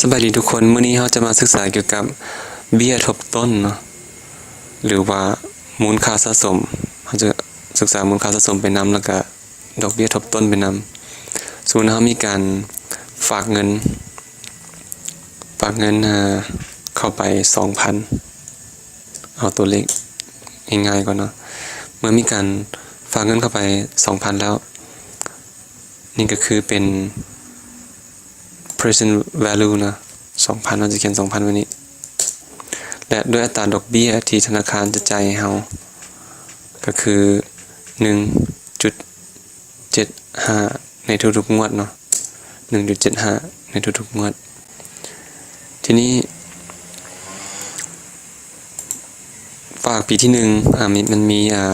ສະບາຍດີທຸກຄົນ, ມື້ນີ້ເຮົາຈະມາສຶກສາກ່ຽວກັບເບ້ຍທົບຕົ້ນເນາະ ຫຼືວ່າມູນຄ່າສະສົມ. ເຮົາຈະສຶກສາມູນຄ່າສະສົມໄປນຳ ແລ້ວກະດອກເບ້ຍທົບຕົ້ນໄປນຳ. ສົມມຸດເຮົາມີການຝາກເງິນ, ຝາກເງິນ ເອີ ເຂົ້າໄປສອງພັນ. ເອົາຕົວເລກງ່າຍໆກ່ອນເນາະ. ເມື່ອມີການຝາກເງິນເຂົ້າໄປສອງພັນແລ້ວ, ນີ້ກໍຄືເປັນ present value ເນາະ, ສອງພັນ, ເຮົາຈະຂຽນສອງພັນໄວ້ນີ້ ແລະ ດ້ວຍອັດຕາດອກເບ້ຍທີ່ທະນາຄານຈະຈ່າຍໃຫ້ເຮົາ ກໍຄື ໜຶ່ງຈຸດເຈັດຫ້າ ໃນທຸກໆງວດເນາະ, ໜຶ່ງຈຸດເຈັດຫ້າ ໃນທຸກໆງວດ. ທີນີ້ຝາກປີທີໜຶ່ງ ອາ ມີ ມັນມີ ອາ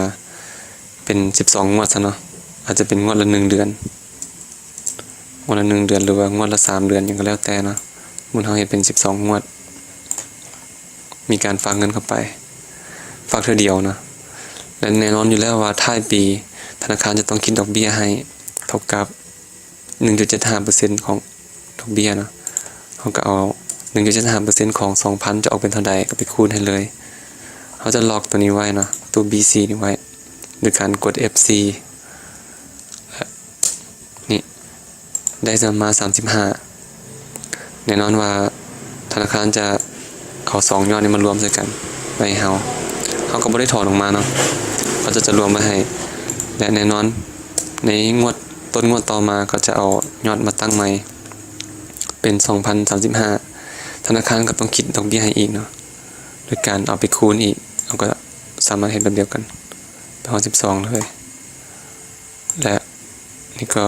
ເປັນສິບສອງງວດຊະເນາະ, ອາດຈະເປັນງວດລະໜຶ່ງເດືອນ, ງວດລະໜຶ່ງເດືອນ ຫຼືວ່າງວດລະສາມເດືອນ ຫຍັງກໍແລ້ວແຕ່ເນາະ. ສົມມຸດເຮົາເຮັດເປັນສິບສອງງວດ, ມີການຝາກເງິນເຂົ້າໄປ, ຝາກເທື່ອດຽວເນາະ. ແລະ ແນ່ນອນຢູ່ແລ້ວວ່າທ້າຍປີ ທະນາຄານຈະຕ້ອງຄິດດອກເບ້ຍໃຫ້ເທົ່າກັບ ໜຶ່ງຈຸດເຈັດຫ້າເປີເຊັນຂອງດອກເບ້ຍເນາະ. ເຮົາກໍເອົາ ໜຶ່ງຈຸດເຈັດຫ້າເປີເຊັນຂອງສອງພັນຈະອອກເປັນເທົ່າໃດ ກໍໄປຄູນໃຫ້ເລີຍ. ເຮົາຈະລັອກຕົວນີ້ໄວ້ເນາະ, ຕົວ ບີ ຊີ ນີ້ໄວ້ ໂດຍການກົດ ເອັຟ ສີ່ ແລະ ນີ້ ໄດ້ມາສາມສິບຫ້າ. ແນ່ນອນວ່າທະນາຄານຈະເອົາສອງຍອດນີ້ມາລວມໃສ່ກັນໄວ້ໃຫ້ເຮົາ, ເຮົາກໍບໍ່ໄດ້ຖອນອອກມາເນາະ, ເຂົາເຈົ້າຈະລວມໄວ້ໃຫ້. ແລະ ແນ່ນອນໃນງວດ ຕົ້ນງວດຕໍ່ມາກໍຈະເອົາຍອດມາຕັ້ງໃໝ່ເປັນສອງພັນສາມສິບຫ້າ. ທະນາຄານກໍຕ້ອງຄິດດອກເບ້ຍໃຫ້ອີກເນາະ, ໂດຍການເອົາໄປຄູນອີກ, ເຮົາກໍສາມາດເຮັດແບບດຽວກັນໄປຮອດສິບສອງເລີຍ. ແລະ ນີ້ກໍ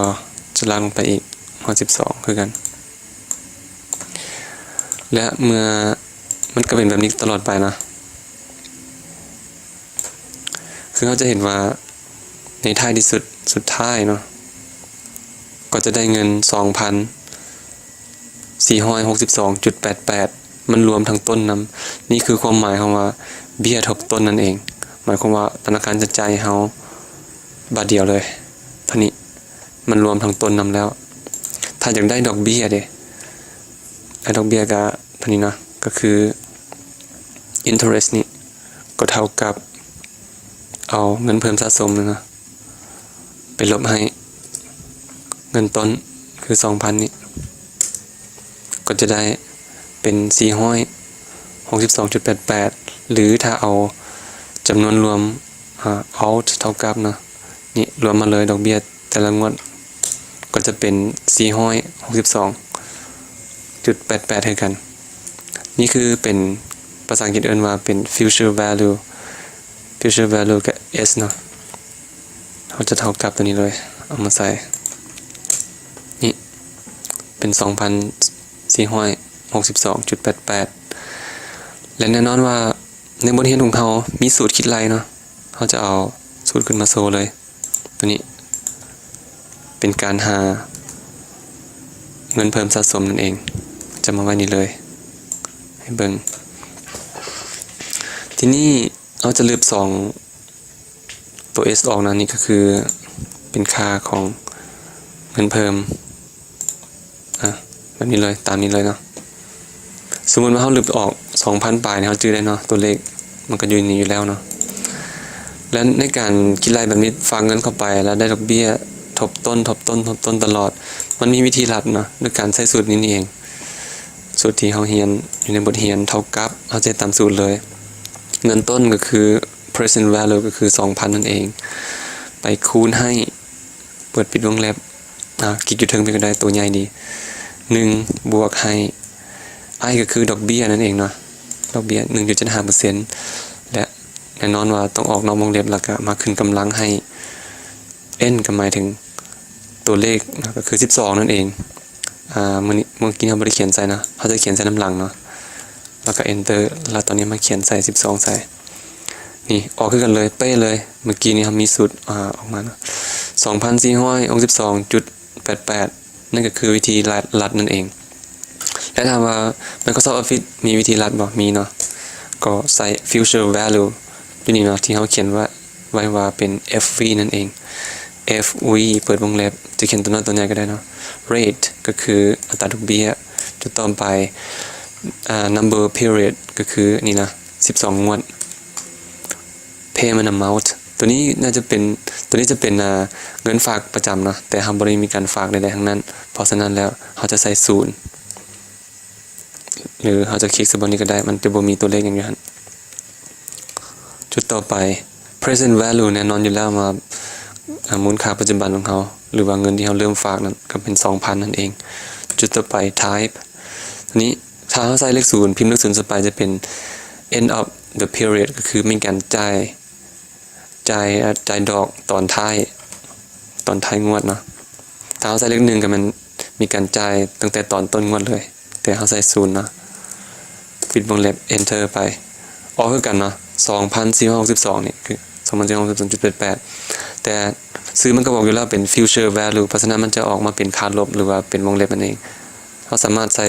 ຈະລາກລົງໄປອີກຮອດສິບສອງຄືກັນ. ແລະ ເມື່ອ ມັນກໍເປັນແບບນີ້ຕະຫຼອດໄປນະ, ຄືເຮົາຈະເຫັນວ່າໃນທ້າຍທີ່ສຸດ ສຸດທ້າຍເນາະ ກໍຈະໄດ້ເງິນສອງພັນສີ່ຮ້ອຍຫົກສິບສອງຈຸດແປດແປດ ມັນລວມທັງຕົ້ນນຳ. ນີ້ຄືຄວາມໝາຍຂອງວ່າເບ້ຍທົບຕົ້ນນັ້ນເອງ, ໝາຍຄວາມວ່າທະນາຄານຈະຈ່າຍໃຫ້ເຮົາບາດດຽວເລີຍເທົ່ານີ້, ມັນລວມທັງຕົ້ນນຳແລ້ວ. ຖ້າຢາກໄດ້ດອກເບ້ຍເດ, ໄດ້ດອກເບ້ຍກໍເທົ່ານີ້ເນາະ, ກໍຄື interest ນີ້ກໍເທົ່າກັບເອົາເງິນເພີ່ມສະສົມນີ້ເນາະ ໄປລົບໃຫ້ເງິນຕົ້ນ ຄືສອງພັນນີ້ ກໍຈະໄດ້ເປັນສີ່ຮ້ອຍຫົກສິບສອງຈຸດແປດແປດ ຫຼື ຖ້າເອົາຈຳນວນລວມ ອາ out ເທົ່າກັບເນາະ, ນີ້ລວມມາເລີຍ ດອກເບ້ຍແຕ່ລະງວດ ກໍຈະເປັນສີ່ຮ້ອຍຫົກສິບສອງຈຸດແປດແປດຄືກັນ. ນີ້ຄືເປັນ ພາສາອັງກິດເອີ້ນວ່າເປັນ future value, future value ກໍ S ເນາະ. ເຮົາຈະເທົ່າກັບຕົວນີ້ເລີຍ, ເອົາມາໃສ່ ນີ້ເປັນສອງພັນສີ່ຮ້ອຍຫົກສິບສອງຈຸດແປດແປດ. ແລະ ແນ່ນອນວ່າໃນບົດຮຽນຂອງເຮົາມີສູດຄິດໄລ່ເນາະ, ເຮົາຈະເອົາສູດຂຶ້ນມາໂຊເລີຍ. ຕົວນີ້ເປັນການຫາເງິນເພີ່ມສະສົມນັ້ນເອງ, ຈະມາໄວ້ນີ້ເລີຍໃຫ້ເບິ່ງ. ທີນີ້ເຮົາຈະລຶບສອງຕົວ S ອອກນະ, ນີ້ກໍຄືເປັນຄ່າຂອງເງິນເພີ່ມ. ອາ ແບບນີ້ເລີຍ, ຕາມນີ້ເລີຍເນາະ. ສົມມຸດວ່າເຮົາລຶບອອກສອງພັນປາຍນີ້ ເຮົາຈື່ໄດ້ເນາະ, ຕົວເລກມັນກໍຢູ່ນີ້ຢູ່ແລ້ວເນາະ. ແລະ ໃນການຄິດໄລ່ແບບນີ້ ຝາກເງິນເຂົ້າໄປ ແລ້ວໄດ້ດອກເບ້ຍທົບຕົ້ນ ທົບຕົ້ນ ທົບຕົ້ນຕະຫຼອດ, ມັນມີວິທີລັດເນາະ, ໂດຍການໃຊ້ສູດນີ້ນີ້ເອງ, ສູດທີ່ເຮົາຮຽນຢູ່ໃນບົດຮຽນເທົ່າກັບ, ເຮົາຈະເຮັດຕາມສູດເລີຍ. ເງິນຕົ້ນກໍຄື present value ກໍຄືສອງພັນນັ້ນເອງ, ໄປຄູນໃຫ້ ເປີດປິດວົງເລັບ, ອາ ຄລິກຢູ່ເທິງເພິ່ນກໍໄດ້, ໂຕໃຫຍ່ດີ, ໜຶ່ງບວກໃຫ້ I ກໍຄືດອກເບ້ຍນັ້ນເອງເນາະ, ດອກເບ້ຍ ໜຶ່ງຈຸດເຈັດຫ້າເປີເຊັນ ແລະ ແນ່ນອນວ່າຕ້ອງອອກນອກວົງເລັບ ແລ້ວກໍມາຂຶ້ນກຳລັງໃຫ້ N ກໍໝາຍເຖິງຕົວເລກເນາະ, ກໍຄືສິບສອງນັ້ນເອງ. ອາ ມື້ນີ້ ເມື່ອກີ້ເຮົາບໍ່ໄດ້ຂຽນໃສ່ເນາະ, ເຮົາຈະຂຽນໃສ່ນຳຫຼັງເນາະ. ແລ້ວກໍ Enter ແລ້ວຕອນນີ້ມາຂຽນໃສ່ສິບສອງໃສ່. ນີ້ອອກຄືກັນເລີຍ, ເປະເລີຍ. ເມື່ອກີ້ນີ້ເຮົາມີສູດ ອາ ອອກມາເນາະ, ສອງພັນສີ່ຮ້ອຍຫົກສິບສອງຈຸດແປດແປດ, ນັ້ນກໍຄືວິທີລັດ ລັດນັ້ນເອງ. ແລະ ຖາມວ່າ Microsoft Office ມີວິທີລັດບໍ່? ມີເນາະ, ກໍໃສ່ Future Value ຢູ່ນີ້ເນາະ, ທີ່ເຮົາຂຽນໄວ້ ໄວ້ວ່າເປັນ FV ນັ້ນເອງ. FV ເປີດວົງເລັບ, ຈະຂຽນຕົວນ້ອຍຕົວໃຫຍ່ກໍໄດ້ເນາະ, rate ກໍຄືອັດຕາດອກເບ້ຍ, ຈ ຕໍ່ໄປ ອ່າ number period ກໍຄືນີ້ນະ ສິບສອງງວດ payment amount ຕົວນີ້ໜ້າຈະເປັນ ຕົວນີ້ຈະເປັນ ອ່າ ເງິນຝາກປະຈຳເນາະ ແຕ່ເຮົາບໍ່ໄດ້ມີການຝາກໃດໆທັງນັ້ນ ເພາະສະນັ້ນແລ້ວເຮົາຈະໃສ່ສູນ ຫຼືເຮົາຈະຄລິກໃສ່ບ່ອນນີ້ກໍໄດ້ ມັນຈະບໍ່ມີຕົວເລກຫຍັງຢູ່ຫັ້ນ. ຈຸດຕໍ່ໄປ present value ແນ່ນອນຢູ່ແລ້ວວ່າ ອ່າ ມູນຄ່າປັດຈຸບັນຂອງເຮົາ ຫຼືວ່າເງິນທີ່ເຮົາເລີ່ມຝາກນັ້ນກໍເປັນສອງພັນນັ້ນເອງ. ຈຸດຕໍ່ໄປ type ນີ້ ຖ້າເຮົາໃສ່ເລກສູນ ພິມເລກສູນໃສ່ໄປ ຈະເປັນ end of the period ກໍຄືມີການຈ່າຍ ຈ່າຍ ຈ່າຍດອກຕອນທ້າຍ ຕອນທ້າຍງວດເນາະ. ຖ້າເຮົາໃສ່ເລກໜຶ່ງກໍແມ່ນມີການຈ່າຍຕັ້ງແຕ່ຕອນຕົ້ນງວດເລີຍ ແຕ່ເຮົາໃສ່ສູນເນາະ ປິດວົງເລັບ enter ໄປ ອອກຄືກັນເນາະ ສອງພັນສີ່ຮ້ອຍຫົກສິບສອງ ນີ້ຄື ສອງພັນສີ່ຮ້ອຍຫົກສິບສອງຈຸດແປດແປດ ແຕ່ຊື່ມັນກໍບອກຢູ່ແລ້ວເປັນ future value ເພາະສະນັ້ນມັນຈະອອກມາເປັນຄ່າລົບ ຫຼືວ່າເປັນວົງເລັບນັ້ນເອງ. ເຮົາສາມາດໃສ່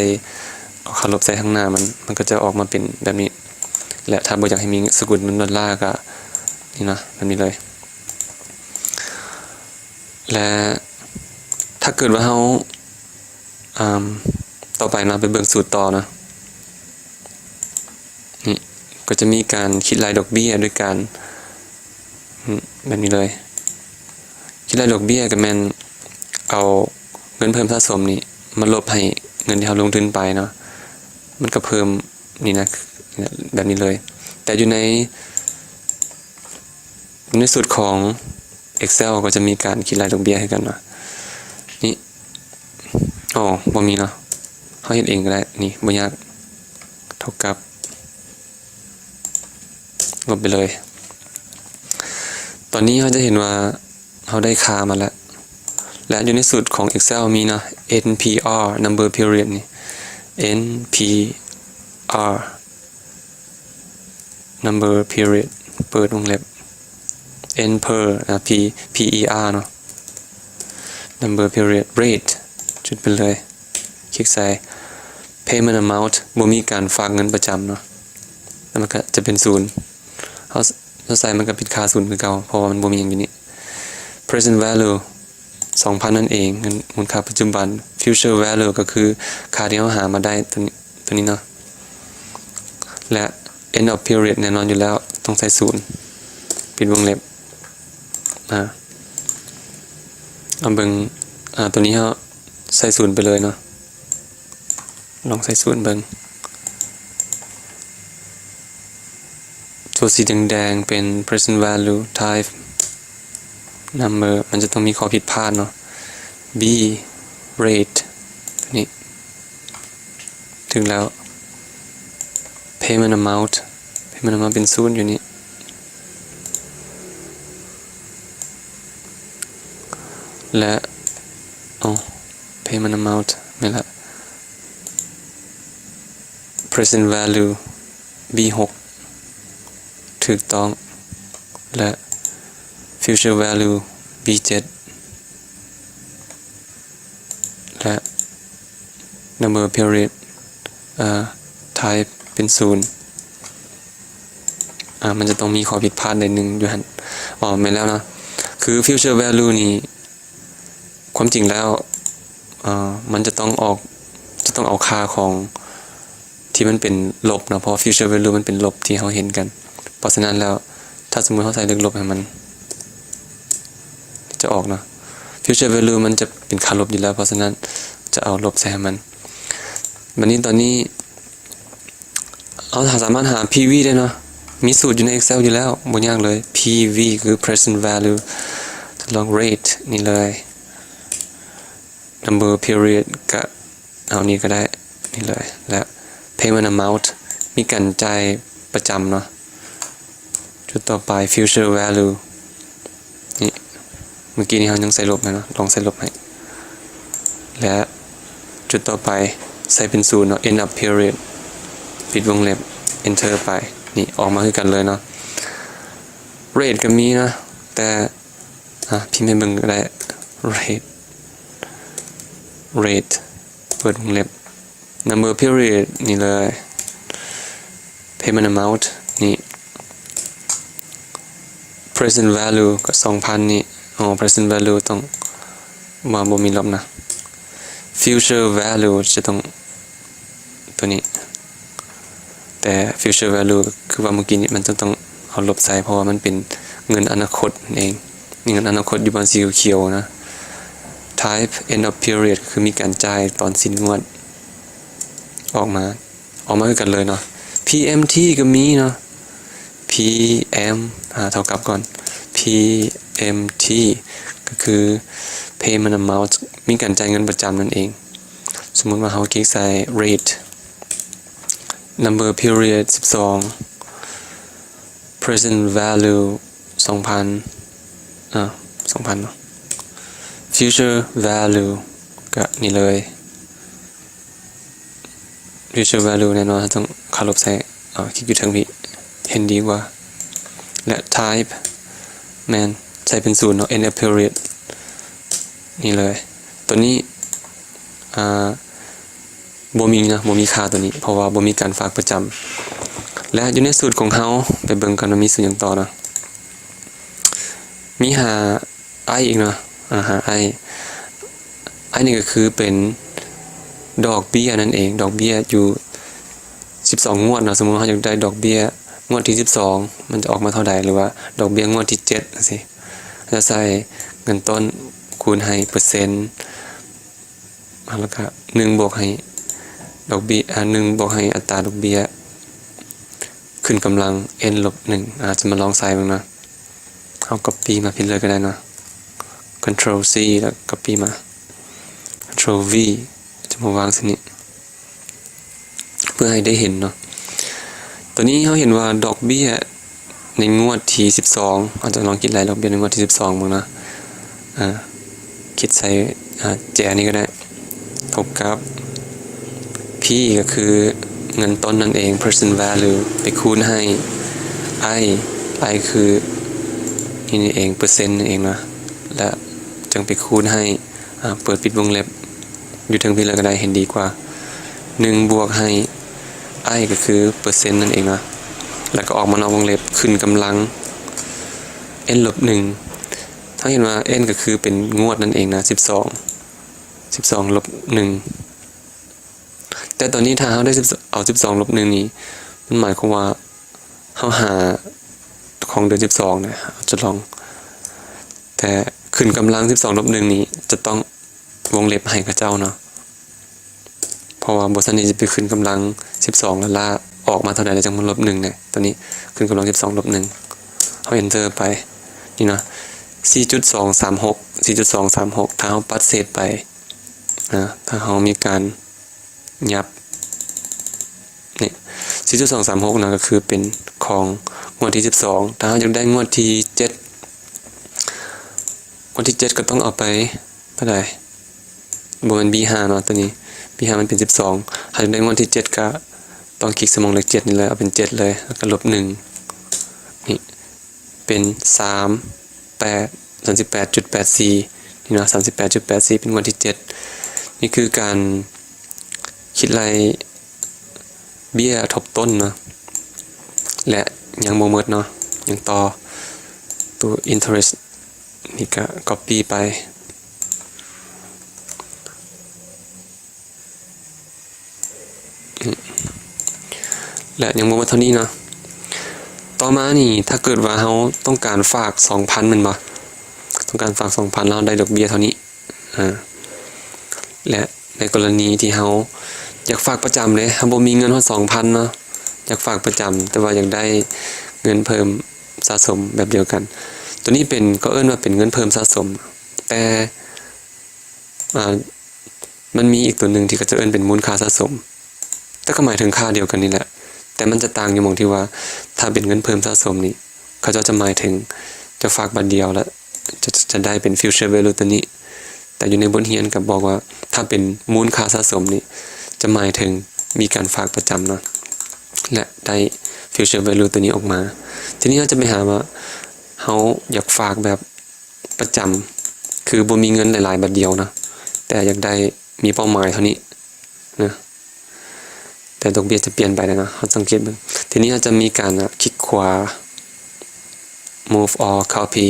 ເອົາຄ່າລົບໃສ່ຂ້າງໜ້າມັນ ມັນກໍຈະອອກມາເປັນແບບນີ້ ແລະ ຖ້າບໍ່ຢາກໃຫ້ມີສະກຸນເງິນໂດລາກໍນີ້ເນາະ ແບບນີ້ເລີຍ. ແລະ ຖ້າເກີດວ່າເຮົາ ອ່າ ຕໍ່ໄປເນາະ ໄປເບິ່ງສູດຕໍ່ເນາະ ນີ້ກໍຈະມີການຄິດໄລ່ດອກເບ້ຍດ້ວຍການ ອືມ ແບບນີ້ເລີຍ. ຄິດໄລ່ດອກເບ້ຍກໍແມ່ນເອົາເງິນເພີ່ມສະສົມນີ້ມາລົບໃຫ້ເງິນທີ່ເຮົາລົງທຶນໄປເນາະ ມັນກໍເພີ່ມນີ້ນະ ແບບນີ້ເລີຍ. ແຕ່ຢູ່ໃນ ໃນສູດຂອງ Excel ກໍຈະມີການຄິດໄລ່ດອກເບ້ຍຄືກັນເນາະ ນີ້ ອໍ ບໍ່ມີເນາະ ເຮົາເຮັດເອງກໍໄດ້ ນີ້ ບໍ່ຍາກ ເທົ່າກັບ ລົບໄປເລີຍ. ຕອນນີ້ເຮົາຈະເຫັນວ່າເຮົາໄດ້ຄ່າມາແລ້ວ ແລະ ຢູ່ໃນສູດຂອງ Excel ມີເນາະ NPR number period ນີ້ NPR number period ເປີດວົງເລັບ enter ອາ P PER ເນາະ number period rate ຈຸດໄປເລີຍ ຄລິກໃສ່ payment amount ບໍ່ມີການຝາກເງິນປະຈຳເນາະ ແລ້ວມັນກໍຈະເປັນສູນ ເຮົາ ເຮົາໃສ່ມັນກໍເປັນຄ່າສູນຄືເກົ່າ ເພາະວ່າມັນບໍ່ມີຫຍັງຢູ່ນີ້ present value ສອງພັນນັ້ນເອງ ເງິນມູນຄ່າປັດຈຸບັນ future value ກໍຄືຄ່າທີ່ເຮົາຫາມາໄດ້ ຕົວນີ້ ຕົວນີ້ເນາະ ແລະ end of period ແນ່ນອນຢູ່ແລ້ວ ຕ້ອງໃສ່ສູນ ປິດວົງເລັບ ອາ ເອົາເບິ່ງ ອາ ຕົວນີ້ເຮົາໃສ່ສູນໄປເລີຍເນາະ ລອງໃສ່ສູນເບິ່ງ ຕົວສີແດງໆເປັນ present value type number ມັນຈະຕ້ອງມີຂໍ້ຜິດພາດເນາະ B rate ຕົວນີ້ ຖືກແລ້ວ payment amount payment amount ເປັນສູນຢູ່ນີ້ ແລະ ເອົາ payment amount ແມ່ນລະ present value B ຫົກ ຖືກຕ້ອງ ແລະ future value B ເຈັດ ແລະ number period ເອີ type ເປັນສູນ ອາ ມັນຈະຕ້ອງມີຂໍ້ຜິດພາດໜ້ອຍໜຶ່ງຢູ່ຫັ້ນ ອໍ ແມ່ນແລ້ວເນາະ ຄື future value ນີ້ ຄວາມຈິງແລ້ວ ເອີ ມັນຈະຕ້ອງອອກ ຈະຕ້ອງເອົາຄ່າຂອງທີ່ມັນເປັນລົບເນາະ ເພາະ future value ມັນເປັນລົບທີ່ເຮົາເຫັນກັນ ເພາະສະນັ້ນແລ້ວ ຖ້າສົມມຸດເຮົາໃສ່ເລກລົບໃຫ້ມັນ ຈະອອກເນາະ future value ມັນຈະເປັນຄ່າລົບຢູ່ແລ້ວ ເພາະສະນັ້ນຈະເອົາລົບໃສ່ໃຫ້ມັນ ບັດນີ້ຕອນນີ້ ເຮົາສາມາດຫາ PV ໄດ້ເນາະ ມີສູດຢູ່ໃນ Excel ຢູ່ແລ້ວ ບໍ່ຍາກເລີຍ PV ຄື present value ທດລອງ rate ນີ້ເລີຍ number period ກະເອົານີ້ກໍໄດ້ ນີ້ເລີຍ ແລະ payment amount ມີການຈ່າຍປະຈຳເນາະ ຈຸດຕໍ່ໄປ future value ນີ້ ເມື່ອກີ້ນີ້ເຮົາຍັງໃສ່ລົບແມ່ນບໍ່? ລອງໃສ່ລົບໃຫ້ ແລະ ຈຸດຕໍ່ໄປໃສ່ເປັນສູນເນາະ end of period ປິດວົງເລັບ enter ໄປ ນີ້ ອອກມາຄືກັນເລີຍເນາະ rate ກໍມີເນາະ ແຕ່ ອາ ພິມໃຫ້ເບິ່ງກໍໄດ້ rate rate ເປີດວົງເລັບ number period ນີ້ເລີຍ payment amount ນີ້ present value ກໍສອງພັນນີ້ ອໍ present value ຕ້ອງ ບໍ່ ບໍ່ມີລົບນະ future value ຈະຕ້ອງ ຕົວນີ້. ແຕ່ future value ຄືວ່າມື້ກີ້ນີ້ ມັນຈະຕ້ອງເອົາລົບໃສ່ ເພາະວ່າມັນເປັນເງິນອະນາຄົດນັ້ນເອງ. ເງິນອະນາຄົດຢູ່ບ່ອນສີຂຽວໆນະ. Type end of period ຄືມີການຈ່າຍຕອນສິ້ນງວດອອກມາ. ອອກມາຄືກັນເລີຍເນາະ. ພີເອັມທີ ກໍມີເນາະ. ພີເອັມ ອາ ເທົ່າກັບກ່ອນ ພີເອັມທີ ກໍຄື payment amount ມີການຈ່າຍເງິນປະຈຳນັ້ນເອງ. ສົມມຸດວ່າເຮົາຄລິກໃສ່ rate number period ສິບສອງ present value ສອງພັນ ອາ ສອງພັນເນາະ. Future value ກະນີ້ເລີຍ. Future value ແນ່ນອນ ເຮົາຕ້ອງເຄົາລົບໃສ່ ເອົາ ຄລິກຢູ່ເທິງພີ້ ເຫັນດີກວ່າ. ແລະ type ແມ່ນໃສ່ເປັນສູນເນາະ. End of period ນີ້ເລີຍ. ຕົວນີ້ ອາ ບໍ່ມີນະ ບໍ່ມີຄ່າຕົວນີ້ ເພາະວ່າບໍ່ມີການຝາກປະຈຳ. ແລະ ຢູ່ໃນສູດຂອງເຮົາ ໄປເບິ່ງກັນວ່າມີສູດຫຍັງຕໍ່ເນາະ. ມີຫາ I ອີກເນາະ. ອາ ຫາ I I ນີ້ກໍຄືເປັນດອກເບ້ຍນັ້ນເອງ. ດອກເບ້ຍຢູ່ສິບສອງງວດເນາະ. ສົມມຸດເຮົາຢາກໄດ້ດອກເບ້ຍງວດທີສິບສອງ ມັນຈະອອກມາເທົ່າໃດ ຫຼືວ່າດອກເບ້ຍງວດທີເຈັດ ຈັ່ງຊີ້. ເຮົາຈະໃສ່ເງິນຕົ້ນຄູນໃຫ້ເປີເຊັນ ແລ້ວກະໜຶ່ງບວກໃຫ້ດອກເບ້ຍ ອາ ໜຶ່ງບວກໃຫ້ອັດຕາດອກເບ້ຍຂຶ້ນກຳລັງ n ລົບໜຶ່ງ. ອາ ຈະມາລອງໃສ່ເບິ່ງເນາະ. ເຮົາກັອບປີ້ມາພີ້ເລີຍກໍໄດ້ເນາະ. Control C ແລ້ວກັອບປີ້ມາ. Control V ຈະມາວາງໃສ່ນີ້ ເພື່ອໃຫ້ໄດ້ເຫັນເນາະ. ຕອນນີ້ເຮົາເຫັນວ່າດອກເບ້ຍໃນງວດທີສິບສອງ ເຮົາຈະລອງຄິດໄລ່ດອກເບ້ຍໃນງວດທີສິບສອງເບິ່ງເນາະ. ອາ ຄິດໃສ່ ອາ ແຈນີ້ກໍໄດ້. ເທົ່າກັບ P ກໍຄືເງິນຕົ້ນນັ້ນເອງ present value ໄປຄູນໃຫ້ I I ຄືນີ້ນີ້ເອງ ເປີເຊັນນັ້ນເອງນະ ແລະ ຈຶ່ງໄປຄູນໃຫ້ ອາ ເປີດປິດວົງເລັບຢູ່ເທິງພີ້ເລີຍກໍໄດ້ ເຫັນດີກວ່າ ໜຶ່ງບວກໃຫ້ I ກໍຄືເປີເຊັນນັ້ນເອງນະ ແລ້ວກໍອອກມານອກວົງເລັບ ຂຶ້ນກຳລັງ n ລົບໜຶ່ງ ເຮົາເຫັນວ່າ n ກໍຄືເປັນງວດນັ້ນເອງນະ ສິບສອງ ສິບສອງລົບໜຶ່ງ. ແຕ່ຕອນນີ້ຖ້າເຮົາໄດ້ສິບ ເອົາສິບສອງລົບໜຶ່ງນີ້ ມັນໝາຍຄວາມວ່າເຮົາຫາຂອງເດືອນສິບສອງນະ ເຮົາຈະລອງ ແຕ່ຂຶ້ນກຳລັງສິບສອງລົບໜຶ່ງນີ້ ຈະຕ້ອງວົງເລັບໃຫ້ເຂົາເຈົ້າເນາະ ເພາະວ່າບໍ່ຊັ້ນນີ້ຈະໄປຂຶ້ນກຳລັງສິບສອງ ແລ້ວລາກອອກມາເທົ່າໃດ ແລ້ວຈັ່ງມາລົບໜຶ່ງນະ. ຕອນນີ້ຂຶ້ນກຳລັງສິບສອງລົບໜຶ່ງ ເຮົາ enter ໄປ ນີ້ເນາະ ສີ່ຈຸດສອງສາມຫົກ ສີ່ຈຸດສອງສາມຫົກ ຖ້າເຮົາປັດເສດໄປ ນະ ຖ້າເຮົາມີການຫຍັບ ນີ້ ສີ່ຈຸດສອງສາມຫົກນະ ກໍຄືເປັນຂອງງວດທີສິບສອງ. ຖ້າເຮົາຢາກໄດ້ງວດທີເຈັດ ງວດທີເຈັດກໍຕ້ອງເອົາໄປເທົ່າໃດ? ບໍ່ແມ່ນ B ຫ້າເນາະ ຕົວນີ້ B ຫ້າມັນເປັນສິບສອງ. ຖ້າຢາກໄດ້ງວດທີເຈັດກໍຕ້ອງຄລິກໃສ່ໝ່ອງເລກເຈັດນີ້ເລີຍ ເອົາເປັນເຈັດເລີຍ ແລ້ວກໍລົບໜຶ່ງ ນີ້ ເປັນສາມແປດ ສາມສິບແປດຈຸດແປດສີ່ ນີ້ເນາະ ສາມສິບແປດຈຸດແປດສີ່ ເປັນງວດທີເຈັດ. ນີ້ຄືການຄິດໄລ່ເບ້ຍທົບຕົ້ນເນາະ ແລະ ຍັງບໍ່ໝົດເນາະ ຍັງຕໍ່ ຕົວ interest ນີ້ກະ copy ໄປ ແລະ ຍັງບໍ່ໝົດເທົ່ານີ້ເນາະ. ຕໍ່ມານີ້ ຖ້າເກີດວ່າເຮົາຕ້ອງການຝາກສອງພັນແມ່ນບໍ່? ຕ້ອງການຝາກສອງພັນ ແລ້ວເຮົາໄດ້ດອກເບ້ຍເທົ່ານີ້ ອາ ແລະ ໃນກໍລະນີທີ່ເຮົາຢາກຝາກປະຈຳເດ້ ເຮົາບໍ່ມີເງິນຮອດສອງພັນເນາະ ຢາກຝາກປະຈຳ ແຕ່ວ່າຢາກໄດ້ເງິນເພີ່ມສະສົມແບບດຽວກັນ ຕົວນີ້ເປັນ ເຂົາເອີ້ນວ່າເປັນເງິນເພີ່ມສະສົມ ແຕ່ ອາ ມັນມີອີກຕົວໜຶ່ງທີ່ເຂົາເຈົ້າເອີ້ນເປັນມູນຄ່າສະສົມ ແຕ່ກໍໝາຍເຖິງຄ່າດຽວກັນນີ້ແຫຼະ ແຕ່ມັນຈະຕ່າງຢູ່ໝ່ອງທີ່ວ່າ ຖ້າເປັນເງິນເພີ່ມສະສົມນີ້ ເຂົາເຈົ້າຈະໝາຍເຖິງຈະຝາກບາດດຽວ ແລະ ຈະ ຈະໄດ້ເປັນ future value ຕົວນີ້ ແຕ່ຢູ່ໃນບົດຮຽນກໍບອກວ່າ ຖ້າເປັນມູນຄ່າສະສົມນີ້ ຈະໝາຍເຖິງມີການຝາກປະຈຳເນາະ ແລະ ໄດ້ future value ຕົວນີ້ອອກມາ. ທີນີ້ເຮົາຈະໄປຫາວ່າ ເຮົາຢາກຝາກແບບ ປະຈຳ ຄືບໍ່ມີເງິນຫຼາຍໆບາດດຽວນະ ແຕ່ຢາກໄດ້ມີເປົ້າໝາຍເທົ່ານີ້ນະ ແຕ່ດອກເບ້ຍຈະປ່ຽນໄປແລ້ວນະ ເຮົາສັງເກດເບິ່ງ. ທີນີ້ເຮົາຈະມີການຄລິກຂວາ move or copy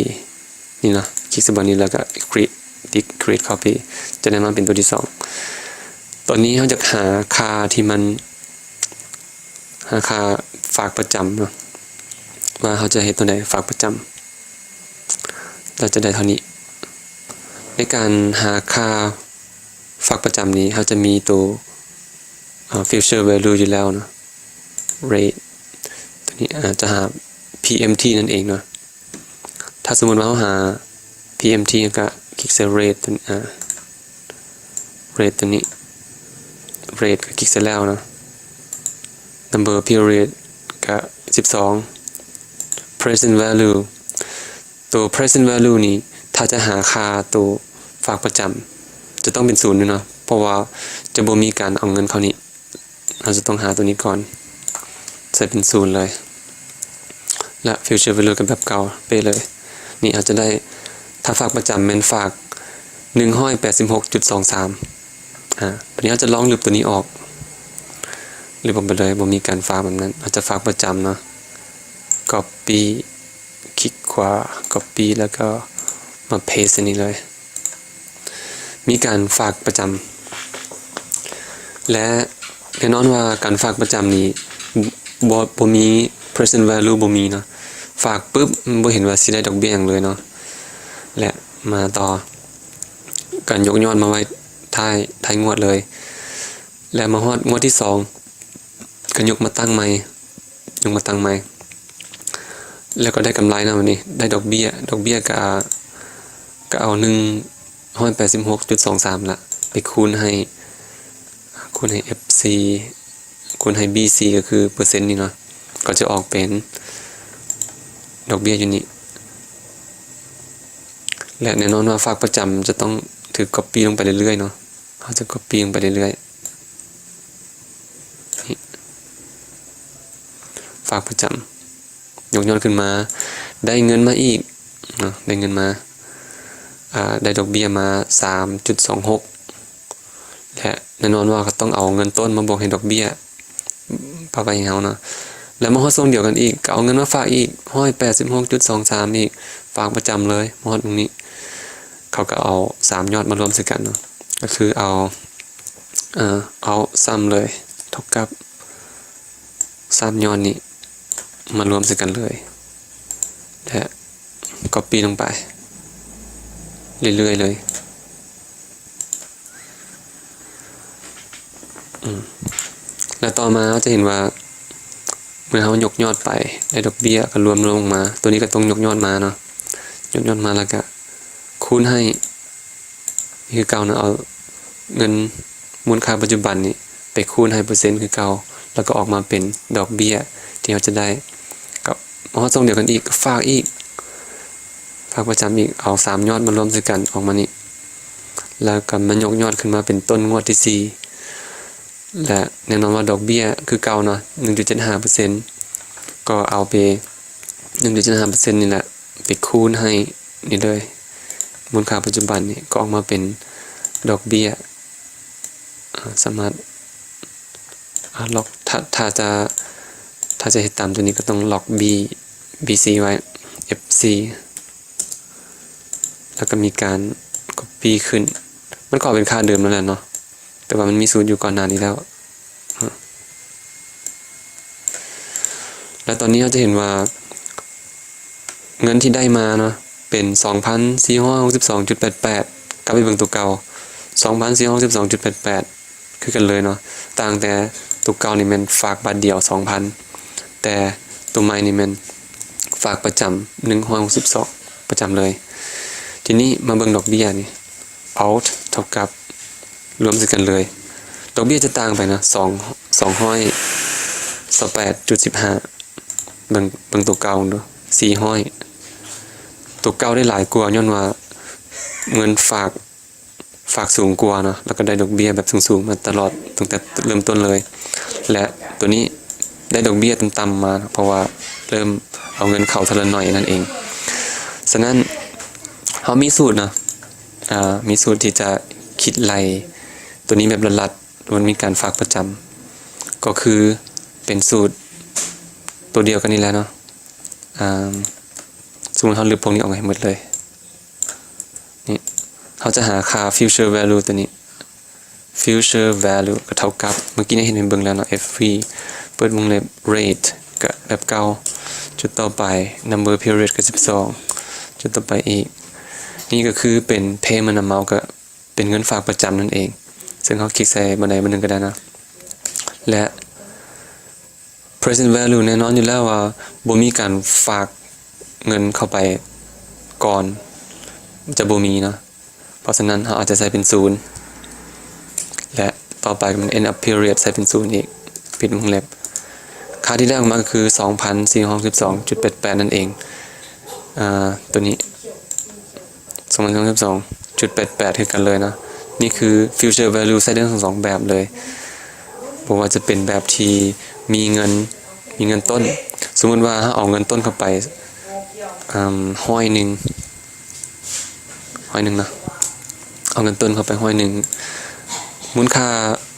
ນີ້ນະ ຄລິກໃສ່ບ່ອນນີ້ ແລ້ວກໍ create ຕິກ create copy ຈະໄດ້ມາເປັນຕົວທີສອງ. ຕອນນີ້ເຮົາຢາກຫາຄ່າທີ່ມັນ ຫາຄ່າຝາກປະຈຳເນາະ ວ່າເຮົາຈະເຮັດຕົວໃດ ຝາກປະຈຳ ເຮົາຈະໄດ້ເທົ່ານີ້. ໃນການຫາຄ່າຝາກປະຈຳນີ້ ເຮົາຈະມີໂຕ ເອີ future value ຢູ່ແລ້ວເນາະ rate ຕົວນີ້ ອາ ຈະຫາ PMT ນັ້ນເອງເນາະ. ຖ້າສົມມຸດວ່າເຮົາຫາ PMT ກໍຄລິກໃສ່ rate ຕົວນີ້ ອາ rate ຕົວນີ້ rate ກໍຄລິກໃສ່ແລ້ວເນາະ. number period ກໍສິບສອງ. present value ໂຕ present value ນີ້ ຖ້າຈະຫາຄ່າໂຕຝາກປະຈຳ ຈະຕ້ອງເປັນສູນຢູ່ເນາະ ເພາະວ່າຈະບໍ່ມີການເອົາເງິນເຂົ້ານີ້. ເຮົາຈະຕ້ອງຫາຕົວນີ້ກ່ອນ ໃສ່ເປັນສູນເລີຍ ແລະ future value ກໍແບບເກົ່າເປະເລີຍ. ນີ້ເຮົາຈະໄດ້ ຖ້າຝາກປະຈຳແມ່ນຝາກໜຶ່ງຮ້ອຍແປດສິບຫົກຈຸດສອງສາມ ອາ ບາດນີ້ເຮົາຈະລອງລຶບຕົວນີ້ອອກ ລຶບອອກໄປເລີຍ ບໍ່ມີການຝາກແບບນັ້ນ. ເຮົາຈະຝາກປະຈຳເນາະ copy ຄລິກຂວາ copy ແລ້ວກໍມາ paste ໃສ່ນີ້ເລີຍ. ມີການຝາກປະຈຳ ແລະ ແນ່ນອນວ່າການຝາກປະຈຳນີ້ ບໍ່ ບໍ່ມີ present value ບໍ່ມີເນາະ. ຝາກປຶບ ບໍ່ເຫັນວ່າຊິໄດ້ດອກເບ້ຍຫຍັງເລີຍເນາະ. ແລະ ມາຕໍ່ ການຍົກຍອດມາໄວ້ທ້າຍ ທ້າຍງວດເລີຍ ແລະ ມາຮອດງວດທີສອງ ກໍຍົກມາຕັ້ງໃໝ່ ຍົກມາຕັ້ງໃໝ່ ແລ້ວກໍໄດ້ກຳໄລນຳ ອັນນີ້ໄດ້ດອກເບ້ຍ ດອກເບ້ຍກະ ກະເອົາໜຶ່ງຮ້ອຍແປດສິບຫົກຈຸດສອງສາມລະ ໄປຄູນໃຫ້ ຄູນໃຫ້ F C ຄູນໃຫ້ B C ກໍຄືເປີເຊັນນີ້ເນາະ ກໍຈະອອກເປັນດອກເບ້ຍຢູ່ນີ້. ແລະ ແນ່ນອນວ່າຝາກປະຈຳຈະຕ້ອງຖືກ copy ລົງໄປເລື້ອຍໆເນາະ ເຮົາຈະ copy ລົງໄປເລື້ອຍໆ ນີ້ ຝາກປະຈຳ ຍົກຍອດຂຶ້ນມາ ໄດ້ເງິນມາອີກເນາະ ໄດ້ເງິນມາ ອາ ໄດ້ດອກເບ້ຍມາສາມຈຸດສອງຫົກ ແລະ ແນ່ນອນວ່າກໍຕ້ອງເອົາເງິນຕົ້ນມາບວກໃຫ້ດອກເບ້ຍ ປະໄວ້ໃຫ້ເຮົາເນາະ. ແລ້ວມາຮອດຊ່ວງດຽວກັນອີກ ກໍເອົາເງິນມາຝາກອີກ ຮ້ອຍແປດສິບຫົກຈຸດສອງສາມ ອີກ ຝາກປະຈຳເລີຍ. ມາຮອດຕົງນີ້ ເຂົາກໍເອົາສາມຍອດມາລວມໃສ່ກັນເນາະ ກໍຄືເອົາ ເອີ ເອົາຊ້ຳເລີຍ ເທົ່າກັບສາມຍອດນີ້ມາລວມໃສ່ກັນເລີຍ ແລະ copy ລົງໄປເລື້ອຍໆເລີຍ. ອືມ ແລ້ວຕໍ່ມາເຮົາຈະເຫັນວ່າ ເມື່ອເຮົາຍົກຍອດໄປ ໄດ້ດອກເບ້ຍກໍລວມລົງມາ ຕົວນີ້ກໍຕ້ອງຍົກຍອດມາເນາະ ຍົກຍອດມາແລ້ວກໍຄູນໃຫ້ຄືເກົ່າເນາະ ເອົາເງິນມູນຄ່າປັດຈຸບັນນີ້ໄປຄູນໃຫ້ເປີເຊັນຄືເກົ່າ ແລ້ວກໍອອກມາເປັນດອກເບ້ຍທີ່ເຮົາຈະໄດ້. ກໍມາຮອດຊ່ວງດຽວກັນອີກ ກໍຝາກອີກ ຝາກປະຈຳອີກ ເອົາສາມຍອດມາລວມໃສ່ກັນອອກມານີ້ ແລ້ວກໍມາຍົກຍອດຂຶ້ນມາເປັນຕົ້ນງວດທີສີ່ ແລະ ແນ່ນອນວ່າດອກເບ້ຍຄືເກົ່າເນາະ ໜຶ່ງຈຸດເຈັດຫ້າເປີເຊັນ ກໍເອົາໄປ ໜຶ່ງຈຸດເຈັດຫ້າເປີເຊັນນີ້ແຫຼະ ໄປຄູນໃຫ້ນີ້ເລີຍ ມູນຄ່າປັດຈຸບັນນີ້ ກໍອອກມາເປັນດອກເບ້ຍ. ອາ ສາມາດ ອາ ລັອກ ຖ້າ ຖ້າຈະ ຖ້າຈະເຮັດຕາມຕົວນີ້ກໍຕ້ອງລັອກ B B C ໄວ້ F C ແລ້ວກໍມີການ copy ຂຶ້ນ ມັນກໍເປັນຄ່າເດີມນັ້ນແຫຼະເນາະ ແຕ່ວ່າມັນມີສູດຢູ່ກ່ອນໜ້ານີ້ແລ້ວ. ແລ້ວຕອນນີ້ເຮົາຈະເຫັນວ່າເງິນທີ່ໄດ້ມາເນາະ ເປັນສອງພັນສີ່ຮ້ອຍຫົກສິບສອງຈຸດແປດແປດ ກັບໄປເບິ່ງຕົວເກົ່າ ສອງພັນສີ່ຮ້ອຍຫົກສິບສອງຈຸດແປດແປດ ຄືກັນເລີຍເນາະ ຕ່າງແຕ່ຕົວເກົ່ານີ້ແມ່ນຝາກບາດດຽວສອງພັນ ແຕ່ຕົວໃໝ່ນີ້ແມ່ນຝາກປະຈຳໜຶ່ງຮ້ອຍຫົກສິບສອງ ປະຈຳເລີຍ. ທີນີ້ມາເບິ່ງດອກເບ້ຍນີ້ out ເທົ່າກັບ ລວມໃສ່ກັນເລີຍ ດອກເບ້ຍຈະຕ່າງໄປນະ ສອງ ສອງຮ້ອຍຊາວແປດຈຸດສິບຫ້າ ເບິ່ງ ເບິ່ງຕົວເກົ່າເບິ່ງດູ ສີ່ຮ້ອຍ ຕົວເກົ່າໄດ້ຫຼາຍກວ່າ ຍ້ອນວ່າເງິນຝາກ ຝາກສູງກວ່າເນາະ ແລ້ວກໍໄດ້ດອກເບ້ຍແບບສູງໆມາຕະຫຼອດ ຕັ້ງແຕ່ເລີ່ມຕົ້ນເລີຍ ແລະ ຕົວນີ້ໄດ້ດອກເບ້ຍຕ່ຳໆມາເນາະ ເພາະວ່າເລີ່ມເອົາເງິນເຂົ້າເທື່ອລະໜ້ອຍນັ້ນເອງ. ສະນັ້ນ ເຮົາມີສູດເນາະ ອາ ມີສູດທີ່ຈະຄິດໄລ່ຕົວນີ້ແບບລັດໆ ມັນມີການຝາກປະຈຳ ກໍຄືເປັນສູດຕົວດຽວກັນນີ້ແຫຼະເນາະ. ອາ ສົມມຸດເຮົາລຶບພວກນີ້ອອກໃຫ້ໝົດເລີຍ ນີ້ ເຮົາຈະຫາຄ່າ future value ຕົວນີ້ future value ກໍເທົ່າກັບ ເມື່ອກີ້ນີ້ເຮັດໃຫ້ເບິ່ງແລ້ວເນາະ F V ເປີດວົງເລັບ rate ກະແບບເກົ່າ. ຈຸດຕໍ່ໄປ number period ກະສິບສອງ. ຈຸດຕໍ່ໄປອີກ ນີ້ກະຄືເປັນ payment amount ກະເປັນເງິນຝາກປະຈຳນັ້ນເອງ, ເຊິ່ງເຮົາຄລິກໃສ່ບ່ອນໃດບ່ອນໜຶ່ງກະໄດ້ນະ. ແລະ present value ແນ່ນອນຢູ່ແລ້ວວ່າບໍ່ມີການຝາກເງິນເຂົ້າໄປກ່ອນ ຈະບໍ່ມີເນາະ. ເພາະສະນັ້ນເຮົາອາດຈະໃສ່ເປັນສູນ ແລະ ຕໍ່ໄປກໍແມ່ນ end of period ໃສ່ເປັນສູນອີກ ປິດວົງເລັບ. ຄ່າທີ່ໄດ້ອອກມາກໍຄືສອງພັນສີ່ຮ້ອຍຫົກສິບສອງຈຸດແປດແປດນັ້ນເອງ. ອາ ໂຕນີ້ ສອງພັນສີ່ຮ້ອຍຫົກສິບສອງຈຸດແປດແປດຄືກັນເລີຍເນາະ. ນີ້ຄື future value ໃຊ້ໄດ້ທັງສອງແບບເລີຍ, ບໍ່ວ່າຈະເປັນແບບທີ່ມີເງິນ ມີເງິນຕົ້ນ. ສົມມຸດວ່າເຮົາເອົາເງິນຕົ້ນເຂົ້າໄປ ອາ ຮ້ອຍໜຶ່ງ ຮ້ອຍໜຶ່ງເນາະ, ເອົາເງິນຕົ້ນເຂົ້າໄປຮ້ອຍໜຶ່ງ, ມູນຄ່າ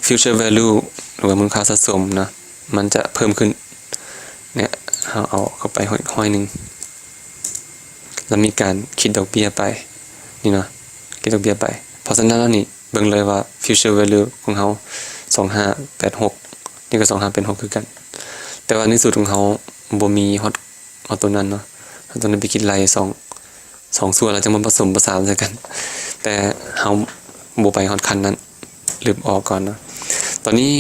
future value ຫຼືວ່າມູນຄ່າສະສົມເນາະ ມັນຈະເພີ່ມຂຶ້ນ. ເນຍ ເຮົາເອົາເຂົ້າໄປຮ້ອຍໜຶ່ງ ແລ້ວມີການຄິດດອກເບ້ຍໄປ ນີ້ເນາະ, ຄິດດອກເບ້ຍໄປ. ເພາະສະນັ້ນແລ້ວນີ້ ເບິ່ງເລີຍວ່າ future value ຂອງເຮົາ ສອງຫ້າແປດຫົກ ນີ້ກໍສອງຫ້າແປດຫົກຄືກັນ, ແຕ່ວ່າໃນສູດຂອງເຮົາບໍ່ມີຮອດ ເອົາໂຕນັ້ນເນາະ, ເຮົາຕ້ອງໄດ້ໄປຄິດໄລ່ສອງ ສອງສ່ວນ ແລ້ວຈັ່ງມາປະສົມປະສານໃສ່ກັນ, ແຕ່ເຮົາບໍ່ໄປຮອດຂັ້ນນັ້ນ, ລຶບອອກກ່ອນເນາະ. ຕອນນີ້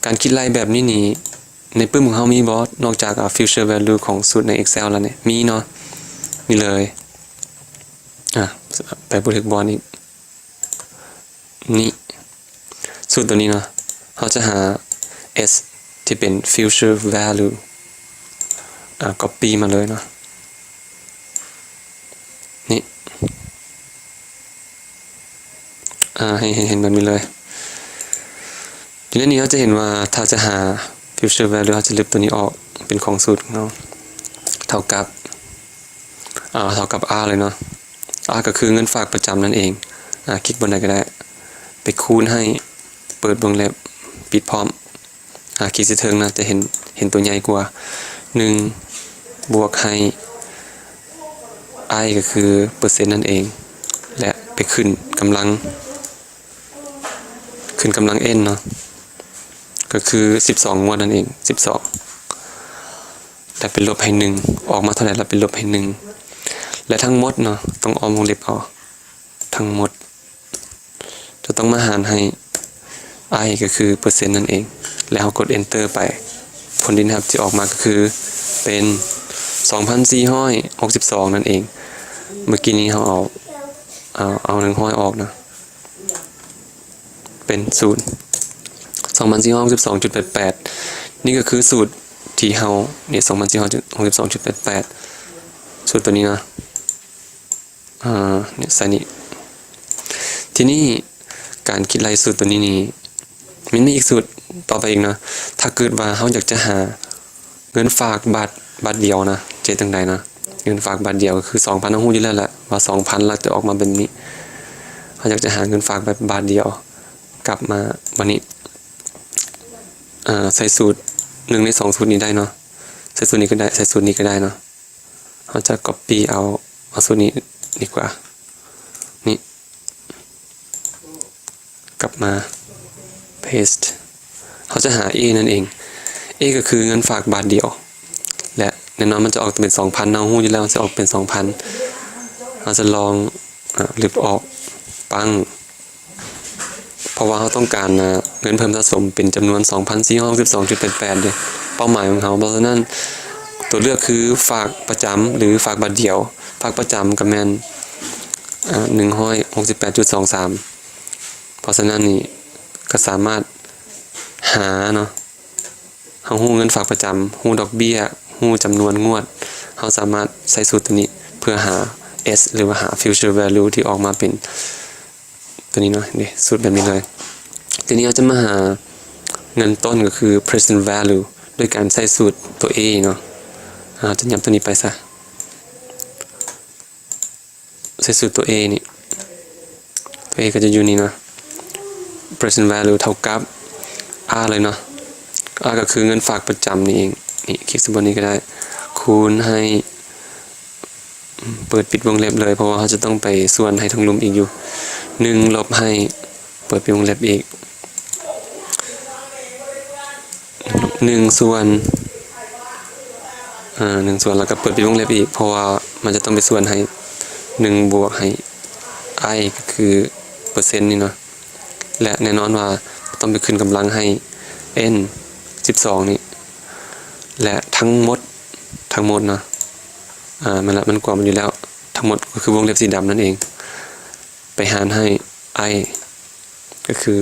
ການຄິດໄລ່ແບບນີ້ນີ້ ໃນປຶ້ມຂອງເຮົາມີບໍ່? ນອກຈາກ ອາ future value ຂອງສູດໃນ Excel ແລ້ວນີ້ ມີເນາະ, ນີ້ເລີຍ. ອາ ໄປບໍ່ຖືກບ່ອນອີກ. ນີ້ ສູດໂຕນີ້ເນາະ, ເຮົາຈະຫາ S ທີ່ເປັນ future value ອາ copy ມາເລີຍເນາະ. ນີ້ ອາ ໃຫ້ ໃຫ້ເຫັນແບບນີ້ເລີຍ. ຢູ່ໃນນີ້ເຮົາຈະເຫັນວ່າ ຖ້າຈະຫາ future value ເຮົາຈະລຶບໂຕນີ້ອອກ ເປັນຂອງສູດຂອງເຮົາ ເທົ່າກັບ ອາ ເທົ່າກັບ R ເລີຍເນາະ. R ກໍຄືເງິນຝາກປະຈຳນັ້ນເອງ. ອາ ຄລິກບ່ອນໃດກໍໄດ້, ໄປຄູນໃຫ້ ເປີດວົງເລັບ ປິດພ້ອມ. ອາ ຄລິກໃສ່ເທິງນະ ຈະເຫັນ ເຫັນໂຕໃຫຍ່ກວ່າ ໜຶ່ງ ບວກໃຫ້ I ກໍຄືເປີເຊັນນັ້ນເອງ ແລະ ໄປຂຶ້ນກຳລັງ ຂຶ້ນກຳລັງ N ເນາະ, ກໍຄືສິບສອງງວດນັ້ນເອງ ສິບສອງ ແລ້ວໄປລົບໃຫ້ໜຶ່ງ, ອອກມາເທົ່າໃດແລ້ວໄປລົບໃຫ້ໜຶ່ງ ແລະ ທັງໝົດເນາະ ຕ້ອງອ້ອມວົງເລັບເອົາ ທັງໝົດ ຈະຕ້ອງມາຫານໃຫ້ I ກໍຄືເປີເຊັນນັ້ນເອງ ແລ້ວເຮົາກົດ Enter ໄປ, ຜົນທີ່ໄດ້ຮັບຈະອອກມາກໍຄືເປັນສອງພັນສີ່ຮ້ອຍຫົກສິບສອງນັ້ນເອງ. ເມື່ອກີ້ນີ້ເຮົາເອົາ ເອົາ ເອົາໜຶ່ງຮ້ອຍອອກເນາະ ເປັນສູນ ສອງພັນສີ່ຮ້ອຍຫົກສິບສອງຈຸດແປດແປດ. ນີ້ກໍຄືສູດທີ່ເຮົາ ນີ້ ສອງພັນສີ່ຮ້ອຍຫົກສິບສອງຈຸດແປດແປດ ສູດໂຕນີ້ເນາະ. ອາ ນີ້ໃສ່ນີ້. ທີນີ້ການຄິດໄລ່ສູດຕົວນີ້ນີ້ ມັນມີອີກສູດຕໍ່ໄປອີກເນາະ. ຖ້າເກີດວ່າເຮົາຢາກຈະຫາເງິນຝາກບາດ ບາດດຽວນະ ຈະເຮັດຈັ່ງໃດນະ? ເງິນຝາກບາດດຽວກໍຄືສອງພັນ ເຮົາຮູ້ຢູ່ແລ້ວແຫຼະວ່າສອງພັນ ແລ້ວຈະອອກມາແບບນີ້. ເຮົາຢາກຈະຫາເງິນຝາກແບບບາດດຽວ ກັບມາບາດນີ້ ອາ ໃສ່ສູດ ໜຶ່ງໃນສອງສູດນີ້ໄດ້ເນາະ. ໃສ່ສູດນີ້ກໍໄດ້ ໃສ່ສູດນີ້ກໍໄດ້ເນາະ. ເຮົາຈະ copy ເອົາ ເອົາສູດນີ້ດີກວ່າ ນີ້ ກັບມາ paste. ເຮົາຈະຫາ A ນັ້ນເອງ. A ກໍຄືເງິນຝາກບາດດຽວ ແລະ ແນ່ນອນມັນຈະອອກເປັນສອງພັນ ເຮົາຮູ້ຢູ່ແລ້ວມັນຈະອອກເປັນສອງພັນ. ເຮົາຈະລອງ ອາ ລຶບອອກ ປັ້ງ. ເພາະວ່າເຮົາຕ້ອງການ ອາ ເງິນເພີ່ມສະສົມເປັນຈຳນວນສອງພັນສີ່ຮ້ອຍຫົກສິບສອງຈຸດແປດແປດເດ້ ເປົ້າໝາຍຂອງເຮົາ. ເພາະສະນັ້ນ ຕົວເລືອກຄືຝາກປະຈຳ ຫຼື ຝາກບາດດຽວ. ຝາກປະຈຳກໍແມ່ນ ອາ ໜຶ່ງຮ້ອຍຫົກສິບແປດຈຸດສອງສາມ. ເພາະສະນັ້ນນີ້ກໍສາມາດຫາເນາະ ເຮົາຮູ້ເງິນຝາກປະຈຳ ຮູ້ດອກເບ້ຍ ຮູ້ຈຳນວນງວດ ເຮົາສາມາດໃຊ້ສູດຕົວນີ້ເພື່ອຫາ S ຫຼືວ່າຫາ future value ທີ່ອອກມາເປັນຕົວນີ້ເນາະ. ເດ້ ສູດແບບນີ້ເລີຍ. ທີນີ້ເຮົາຈະມາຫາເງິນຕົ້ນ ກໍຄື present value ໂດຍການໃຊ້ສູດຕົວ A ເນາະ. ເຮົາຈະຫຍັບຕົວນີ້ໄປຊະ. ໃສ່ສູດຕົວ A ນີ້ ຕົວ A ກໍຈະຢູ່ນີ້ນະ. Present value ເທົ່າກັບ R ເລີຍເນາະ. R ກໍຄືເງິນຝາກປະຈຳນີ້ເອງ. ນີ້ ຄລິກໃສ່ບ່ອນນີ້ກໍໄດ້ ຄູນໃຫ້ ເປີດປິດວົງເລັບເລີຍ ເພາະວ່າເຮົາຈະຕ້ອງໄປສ່ວນໃຫ້ທາງລຸ່ມອີກຢູ່ ໜຶ່ງ ລົບໃຫ້ ເປີດປິດວົງເລັບອີກ ລົບ ໜຶ່ງສ່ວນ ອາ ໜຶ່ງສ່ວນ ແລ້ວກໍເປີດປິດວົງເລັບອີກ ເພາະວ່າມັນຈະຕ້ອງໄປສ່ວນໃຫ້ ໜຶ່ງບວກໃຫ້ i ກໍຄືເປີເຊັນນີ້ເນາະ ແລະ ແນ່ນອນວ່າຕ້ອງໄປຂຶ້ນກຳລັງໃຫ້ n ສິບສອງນີ້ ແລະ ທັງໝົດ ທັງໝົດເນາະ ອາ ແມ່ນລະ ມັນກວມຢູ່ແລ້ວ ທັງໝົດກໍຄືວົງເລັບສີດຳນັ້ນເອງ ໄປຫານໃຫ້ i ກໍຄື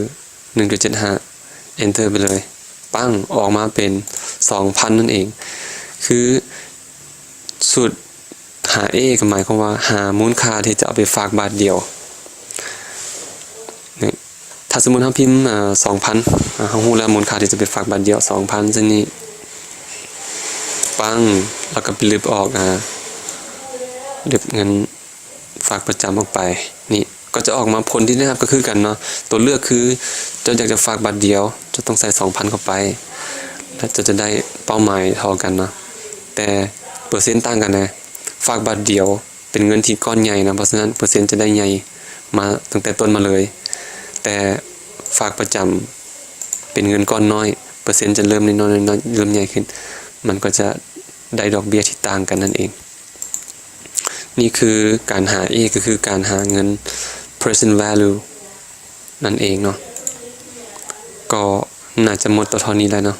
ໜຶ່ງຈຸດເຈັດຫ້າ enter ໄປເລີຍ ປັ້ງ ອອກມາເປັນ ສອງພັນ ນັ້ນເອງ ຄືສູດຫາ a ກໍໝາຍຄວາມວ່າຫາມູນຄ່າທີ່ຈະເອົາໄປຝາກບາດດຽວ ນີ້ ຖ້າສົມມຸດເຮົາພິມ ອາ ສອງພັນ ອາ ເຮົາຮູ້ແລ້ວມູນຄ່າທີ່ຈະໄປຝາກບາດດຽວ ສອງພັນ ຊັ້ນນີ້ ປັ້ງ ແລ້ວກໍໄປລຶບອອກ ອາ ລຶບເງິນ ຝາກປະຈຳອອກໄປ ນີ້ກໍຈະອອກມາ ຜົນທີ່ໄດ້ຮັບກໍຄືກັນເນາະ ຕົວເລືອກຄືເຈົ້າຢາກຈະຝາກບາດດຽວ ເຈົ້າຕ້ອງໃສ່ ສອງພັນ ເຂົ້າໄປ ແລະ ເຈົ້າຈະໄດ້ເປົ້າໝາຍທໍ່ກັນເນາະ ແຕ່ເປີເຊັນຕ່າງກັນນະ ຝາກບາດດຽວເປັນເງິນທີ່ກ້ອນໃຫຍ່ນະ ເພາະສະນັ້ນເປີເຊັນຈະໄດ້ໃຫຍ່ມາຕັ້ງແຕ່ຕົ້ນມາເລີຍ ແຕ່ຝາກປະຈຳເປັນເງິນກ້ອນນ້ອຍ ເປີເຊັນຈະເລີ່ມນ້ອຍໆ ເລີ່ມໃຫຍ່ຂຶ້ນ ມັນກໍຈະໄດ້ດອກເບ້ຍທີ່ຕ່າງກັນນັ້ນເອງ. ນີ້ຄືການຫາ a ກໍຄືການຫາເງິນ present value ນັ້ນເອງເນາະ ກໍໜ້າຈະໝົດຕໍ່ເທົ່ານີ້ແລ້ວເນາະ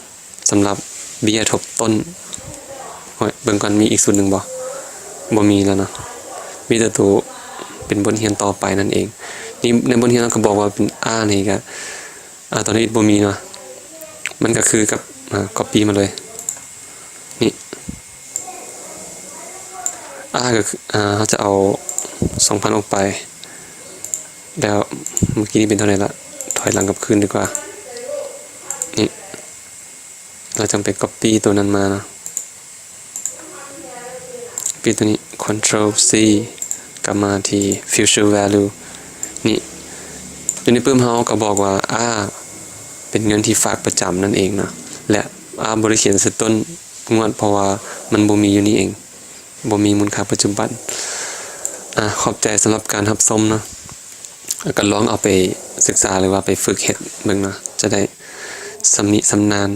ສຳລັບເບ້ຍທົບຕົ້ນ ໂອ້ຍ ເບິ່ງກ່ອນ ມີອີກສູດໜຶ່ງບໍ່? ບໍ່ມີແລ້ວເນາະ ມີແຕ່ໂຕເປັນບົດຮຽນຕໍ່ໄປນັ້ນເອງ ນີ້ໃນບົດຮຽນເຮົາກໍບອກວ່າເປັນ r ນີ້ກໍ ອາ ຕອນນີ້ບໍ່ມີເນາະ ມັນກໍຄືກັບ ອາ copy ມາເລີຍ ນີ້ r ກໍຄື ອາ ເຮົາຈະເອົາ ສອງພັນ ອອກໄປ ແລ້ວເມື່ອກີ້ນີ້ເປັນເທົ່າໃດລະ ຖອຍຫຼັງກັບຄືນດີກວ່າ ນີ້ ເຮົາຈັ່ງໄປ copy ຕົວນັ້ນມາເນາະ. ປິດຕົວນີ້ control c ກັບມາທີ່ future value ນີ້ ຢູ່ໃນປຶ້ມເຮົາກໍບອກວ່າ r ເປັນເງິນທີ່ຝາກປະຈຳນັ້ນເອງເນາະ ແລະ r ບໍ່ໄດ້ຂຽນໃສ່ຕົ້ນງວດ ເພາະວ່າມັນບໍ່ມີຢູ່ນີ້ເອງ ບໍ່ມີມູນຄ່າປັດຈຸບັນ. ອາ ຂອບໃຈສຳລັບການຮັບຊົມເນາະ ກໍລອງເອົາໄປສຶກສາ ຫຼືວ່າໄປຝຶກເຮັດເບິ່ງເນາະ ຈະໄດ້ຊຳນິຊຳນານ.